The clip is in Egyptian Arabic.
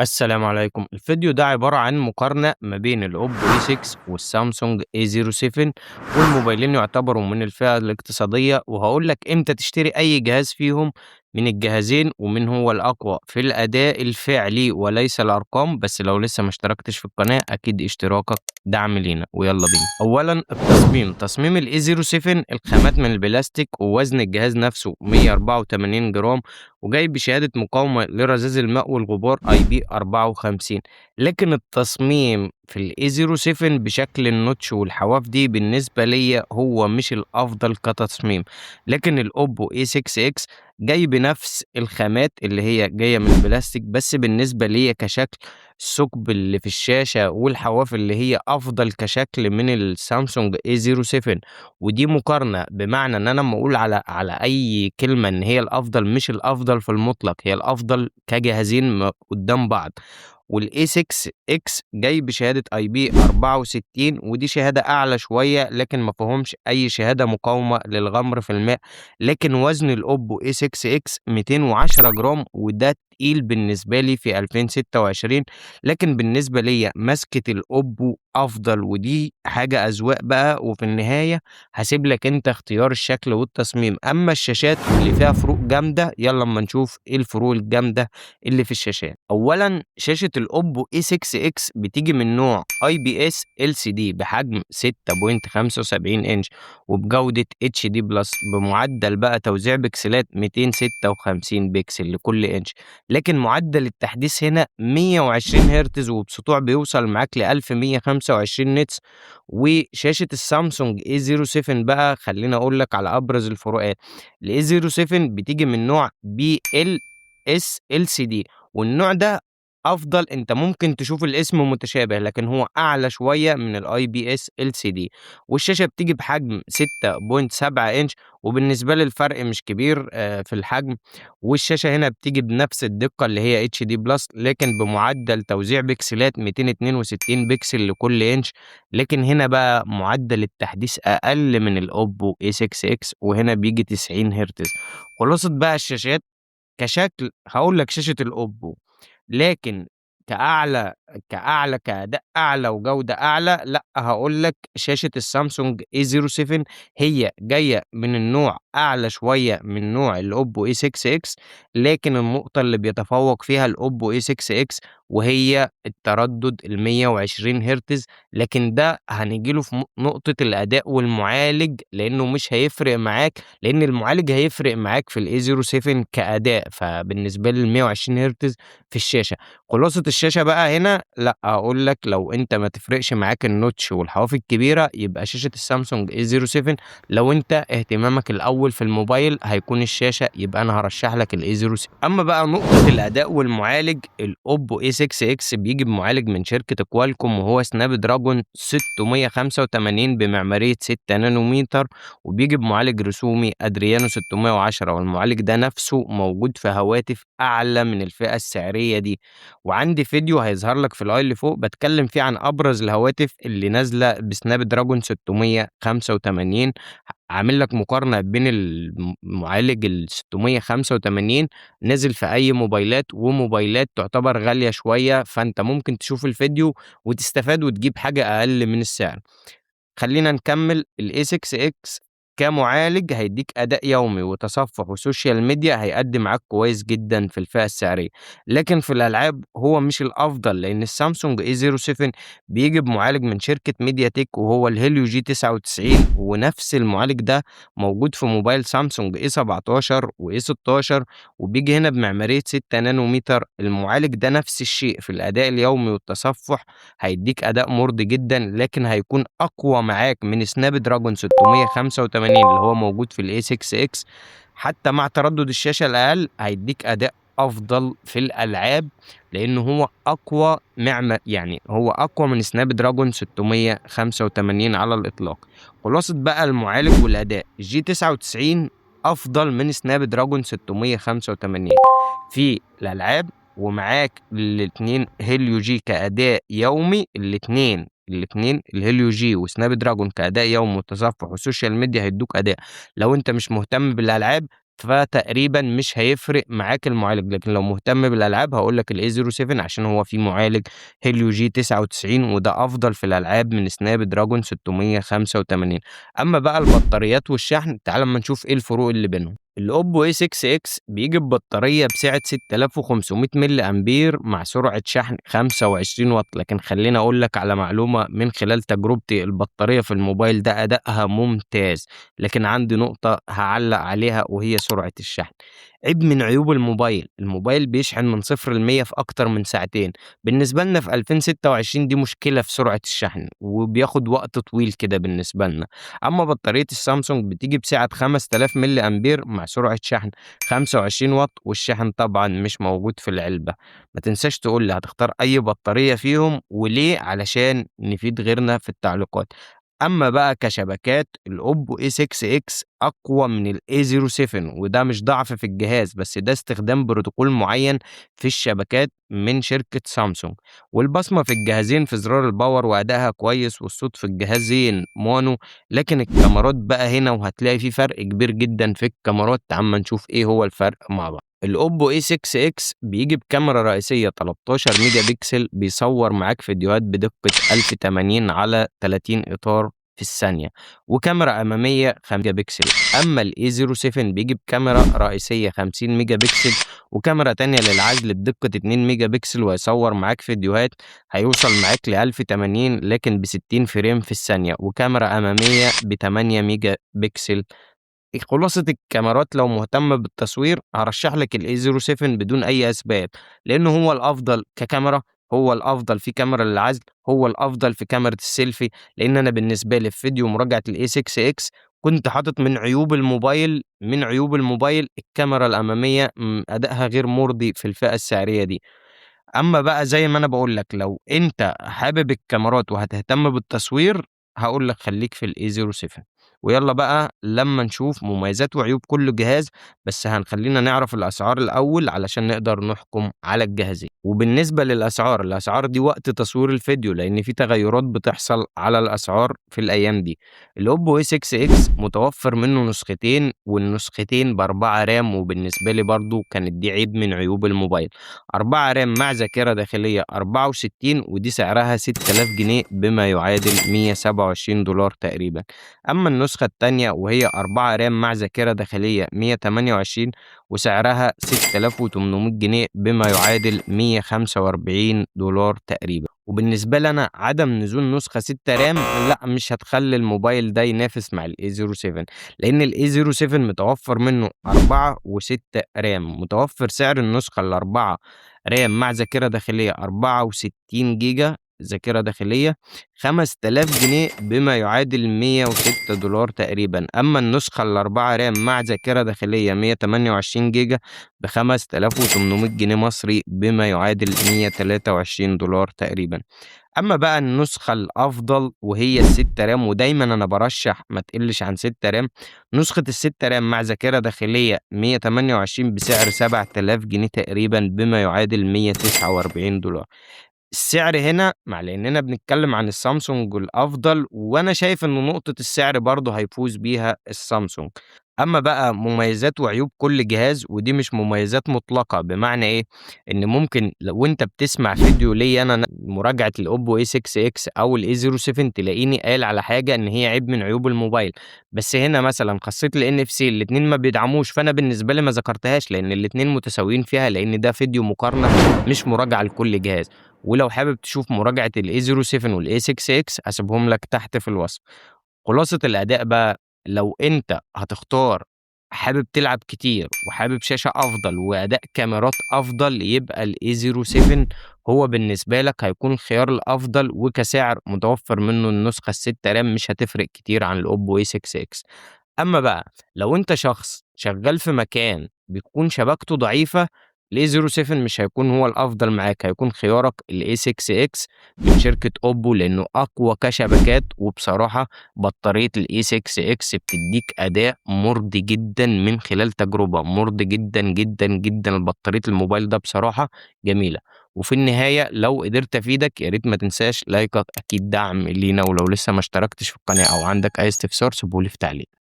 السلام عليكم. الفيديو ده عبارة عن مقارنة ما بين الأوبو A6 والسامسونج A07، والموبايلين يعتبروا من الفئة الاقتصادية، وهقول لك امتى تشتري أي جهاز فيهم من الجهازين ومن هو الأقوى في الأداء الفعلي وليس الأرقام. بس لو لسه ما اشتركتش في القناة أكيد اشتراكك دعم لينا، ويلا بينا. أولا التصميم، تصميم ال A07 الخامات من البلاستيك، ووزن الجهاز نفسه 184 جرام، وجاي بشهادة مقاومة لرذاذ الماء والغبار IP 54. لكن التصميم في ال A07 بشكل ال notch والحواف دي بالنسبة ليا هو مش الأفضل كتصميم، لكن الأوبو A6X جاي بنفس الخامات اللي هي جاية من البلاستيك، بس بالنسبة ليا كشكل الثقب اللي في الشاشة والحواف اللي هي أفضل كشكل من السامسونج A07. ودي مقارنة، بمعنى إن أنا لما أقول على أي كلمة إن هي الأفضل، مش الأفضل في المطلق، هي الأفضل كجهازين قدام بعض. وال A6X جاي بشهادة IP 64، ودي شهادة أعلى شوية، لكن ما فيهمش أي شهادة مقاومة للغمر في الماء. لكن وزن الأوبو A6X 210 جرام، وده تقيل بالنسبة لي في 2026، لكن بالنسبة ليا مسكة الأوبو أفضل، ودي حاجة أذواق بقى، وفي النهاية هسيب لك أنت اختيار الشكل والتصميم. أما الشاشات اللي فيها فروق جامدة، يلا أما نشوف إيه الفروق الجامدة اللي في الشاشات. أولا شاشة الأوبو A6X بتيجي من نوع IPS LCD بحجم 6.75 إنش وبجودة HD plus، بمعدل بقى توزيع بكسلات 256 بكسل لكل إنش، لكن معدل التحديث هنا 120 هرتز وبسطوع بيوصل معاك ل 1125 nits. وشاشة السامسونج A07 بقى خليني أقول لك على أبرز الفروقات. ال A07 بتيجي من نوع BLS LCD، والنوع ده أفضل، أنت ممكن تشوف الاسم متشابه لكن هو أعلى شوية من ال IPS LCD، والشاشة بتيجي بحجم 6.7 إنش، وبالنسبة لي الفرق مش كبير في الحجم. والشاشة هنا بتيجي بنفس الدقة اللي هي HD plus، لكن بمعدل توزيع بكسلات 262 بكسل لكل إنش، لكن هنا بقى معدل التحديث أقل من الأوبو A6X، وهنا بيجي 90 هرتز. خلاصة بقى الشاشات كشكل هاقول لك شاشة الأوبو، لكن كأعلى كأداء أعلى وجودة أعلى لأ، هاقول لك شاشة السامسونج A07 هي جاية من النوع أعلى شوية من نوع الأوبو A6X، لكن النقطة اللي بيتفوق فيها الأوبو A6X وهي التردد ال120 هرتز، لكن ده هنيجي له في نقطة الأداء والمعالج، لأنه مش هيفرق معاك، لأن المعالج هيفرق معاك في ال A07 كأداء. فبالنسبة لي ال120 هرتز في الشاشة. خلاصة الشاشة بقى هنا لأ، هاقول لك لو أنت ما تفرقش معاك ال notch والحواف الكبيرة يبقى شاشة السامسونج A07، لو أنت اهتمامك الأول في الموبايل هيكون الشاشة يبقى أنا هارشح لك ال A07. أما بقى نقطة الأداء والمعالج، الأوبو A6X بيجي بمعالج من شركة كوالكوم وهو سناب دراجون 685 بمعمارية 6 نانومتر، وبيجي بمعالج رسومي أدريانو 610، والمعالج ده نفسه موجود في هواتف أعلى من الفئة السعرية دي. وعندي فيديو هيظهر لك في ال i اللي فوق بتكلم فيه عن أبرز الهواتف اللي نازلة بسناب دراجون 685، عامل لك مقارنة بين المعالج ال 685 نازل في أي موبايلات وموبايلات تعتبر غالية شوية، فأنت ممكن تشوف الفيديو وتستفاد وتجيب حاجة أقل من السعر. خلينا نكمل. ال A6X كمعالج هيديك أداء يومي وتصفح و social media، هيأدي معاك كويس جدًا في الفئة السعرية، لكن في الألعاب هو مش الأفضل، لأن السامسونج A07 بييجي بمعالج من شركة ميدياتك وهو الهيليو G99، ونفس المعالج ده موجود في موبايل سامسونج A17 وA16، وبييجي هنا بمعمارية 6 نانومتر. المعالج ده نفس الشيء في الأداء اليومي والتصفح هيديك أداء مرضي جدًا، لكن هيكون أقوى معاك من سناب دراجون 685 اللي هو موجود في ال A6X، حتى مع تردد الشاشة الأقل هيديك أداء أفضل في الألعاب، لأنه هو أقوى معمى، يعني هو أقوى من سناب دراجون 685 على الإطلاق. خلاصة بقى المعالج والأداء، ال G99 أفضل من سناب دراجون 685 في الألعاب، ومعاك الاتنين هيليو جي كأداء يومي، الاتنين الهيليو جي وسناب دراجون كأداء يومي وتصفح و social media هيدوك أداء. لو أنت مش مهتم بالألعاب فتقريبًا مش هيفرق معاك المعالج، لكن لو مهتم بالألعاب هاقول لك الA07 عشان هو فيه معالج Helio G99 وده أفضل في الألعاب من Snapdragon 685. أما بقى البطاريات والشحن، تعالَ أمّا نشوف إيه الفروق اللي بينهم. الOPPO A6X بييجي ببطارية بسعة 6500 ملي أمبير مع سرعة شحن 25 واط، لكن خلّيني أقول لك على معلومة من خلال تجربتي، البطارية في الموبايل ده أدائها ممتاز، لكن عندي نقطة هاعلّق عليها وهي سرعة الشحن. عيب من عيوب الموبايل، الموبايل بيشحن من 0 ل100 في أكتر من ساعتين، بالنسبة لنا في 2026 دي مشكلة في سرعة الشحن، وبياخد وقت طويل كده بالنسبة لنا. أما بطارية السامسونج بتيجي بسعة 5000 ملي أمبير مع سرعة شحن 25 واط، والشاحن طبعًا مش موجود في العلبة. ما تنساش تقول لي هتختار أي بطارية فيهم وليه، علشان نفيد غيرنا في التعليقات. أما بقى كشبكات، الOPPO A6X أقوى من الA07، وده مش ضعف في الجهاز، بس ده استخدام بروتوكول معين في الشبكات من شركة سامسونج. والبصمة في الجهازين في زرار ال power وأدائها كويس، والصوت في الجهازين mono، لكن الكاميرات بقى هنا وهتلاقي في فرق كبير جدًا في الكاميرات، تعال أمّا نشوف إيه هو الفرق مع بعض. الOPPO A6X بييجي بكاميرا رئيسية 13 ميجا بكسل، بيصور معاك فيديوهات بدقة 1080 على 30 إطار في الثانية، وكاميرا أمامية 5 ميجا بكسل. أما الA07 بييجي بكاميرا رئيسية 50 ميجا بكسل وكاميرا تانية للعزل بدقة 2 ميجا بكسل، وهيصور معاك فيديوهات هيوصل معاك ل1080 لكن ب60 frame في الثانية، وكاميرا أمامية ب8 ميجا بكسل. خلاصة الكاميرات، لو مهتم بالتصوير هارشح لك الA07 بدون أي أسباب، لأنه هو الأفضل ككاميرا، هو الأفضل في كاميرا للعزل، هو الأفضل في كاميرا السيلفي، لأن أنا بالنسبة لي في فيديو مراجعة الA6X كنت حاطط من عيوب الموبايل الكاميرا الأمامية أدائها غير مرضي في الفئة السعرية دي. أما بقى زي ما أنا باقول لك، لو أنت حابب الكاميرات وهتهتم بالتصوير هاقول لك خليك في الA07. ويالّا بقى لمّا نشوف مميزات وعيوب كل جهاز، بس هنخلّينا نعرف الأسعار الأول علشان نقدر نحكم على الجهازين. وبالنسبة للأسعار، الأسعار دي وقت تصوير الفيديو لأن في تغيرات بتحصل على الأسعار في الأيام دي. الOPPO A6X متوفر منه نسختين، والنسختين ب4 RAM، وبالنسبة لي برضه كانت دي عيب من عيوب الموبايل. 4 RAM مع ذاكرة داخلية 64، ودي سعرها 6000 جنيه بما يعادل 127 دولار تقريبًا. أما النسخة التانية وهي 4 RAM مع ذاكرة داخلية 128 وسعرها 6800 جنيه بما يعادل 145 دولار تقريبًا. وبالنسبة لي أنا عدم نزول نسخة 6 RAM لأ، مش هتخلّي الموبايل ده ينافس مع الA07، لأن الA07 متوفر منه 4 و6 RAM. متوفر سعر النسخة ال4 RAM مع ذاكرة داخلية 64 جيجا ذاكرة داخلية 5000 جنيه بما يعادل 106 دولار تقريبًا. أما النسخة ال4 RAM مع ذاكرة داخلية 128 جيجا ب5800 جنيه مصري بما يعادل 123 دولار تقريبًا. أما بقى النسخة الأفضل وهي ال6 RAM، ودايمًا أنا بارشح ما تقلش عن 6 RAM، نسخة ال6 RAM مع ذاكرة داخلية 128 بسعر 7000 جنيه تقريبًا بما يعادل 149 دولار. السعر هنا مع لإننا بنتكلم عن السامسونج الأفضل، وأنا شايف إن نقطة السعر برضه هيفوز بيها السامسونج. أما بقى مميزات وعيوب كل جهاز، ودي مش مميزات مطلقة، بمعنى إيه؟ إن ممكن لو أنت بتسمع فيديو ليّا أنا مراجعة الOPPO A6X أو الA07 تلاقيني قايل على حاجة إن هي عيب من عيوب الموبايل، بس هنا مثلًا خاصية الNFC الاتنين ما بيدعموش، فأنا بالنسبة لي ما ذكرتهاش لإن الاتنين متساويين فيها، لإن ده فيديو مقارنة مش مراجعة لكل جهاز. ولو حابب تشوف مراجعة الA07 والA6X هاسيبهم لك تحت في الوصف. خلاصة الأداء بقى، لو أنت هتختار حابب تلعب كتير وحابب شاشة أفضل وأداء كاميرات أفضل، يبقى الA07 هو بالنسبة لك هيكون الخيار الأفضل، وكسعر متوفر منه النسخة ال6 RAM مش هتفرق كتير عن الOPPO A6X. أما بقى لو أنت شخص شغال في مكان بتكون شبكته ضعيفة، الA07 مش هيكون هو الأفضل معاك، هيكون خيارك الA6X من شركة OPPO لإنه أقوى كشبكات، وبصراحة بطارية الA6X بتديك أداء مرضي جدًا من خلال تجربة، مرضي جدًا، جدًا، جدًا. بطارية الموبايل ده بصراحة جميلة. وفي النهاية لو قدرت أفيدك يا ريت ما تنساش لايكك، أكيد دعم لينا، ولو لسه ما اشتركتش في القناة أو عندك أي استفسار سيبه لي في تعليق.